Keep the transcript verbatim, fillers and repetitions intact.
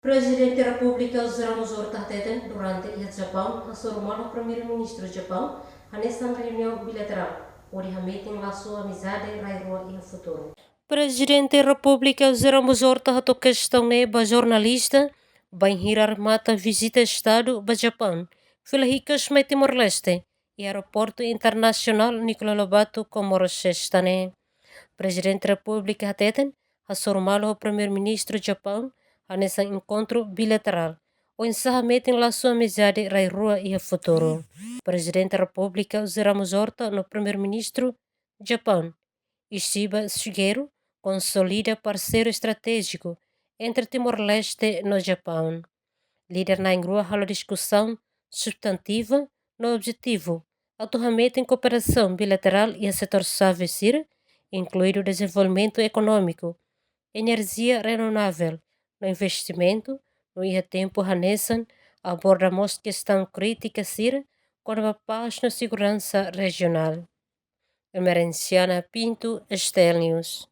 Prezidente Repúblika José Ramos Horta hateten durante iha Japaun hasoru malu ho Primeiru-Ministru Japaun hanesan reuniaun bilaterál hodi hametin lasu amizade rai-rua iha futuru. Prezidente Repúblika José Ramos Horta hato'o kestaun ne'e ba jornalista bainhira remata vizita Estadu ba Japaun, fila hikas mai Timor-Leste, iha Aeroportu Internasionál Nicolau Lobato, Comoro, Sesta ne'e. Prezidente Repúblika hateten hasoru malu ho Primeiru-Ministru Japaun hanesan enkontru bilaterál oinsá hametin lasu amizade rai-rua iha futuru. Prezidente Repúblika José Ramos Horta no Primeiru-Ministru Japaun, Ishiba Shigeru, konsolida parseiru estratéjiku entre Timor-Leste no Japaun. Líder na'in-rua halo diskusaun substantiva no objetivu atu hametin kooperasaun bilaterál iha setór xave sira, inkluidu dezenvolvimentu ekonómiku, enerjia renovável no investimentu, no iha tempu hanesan aborda mós kestaun krítika sira kona-ba pás no seguransa rejionál. Emerenciana Pinto, STL News.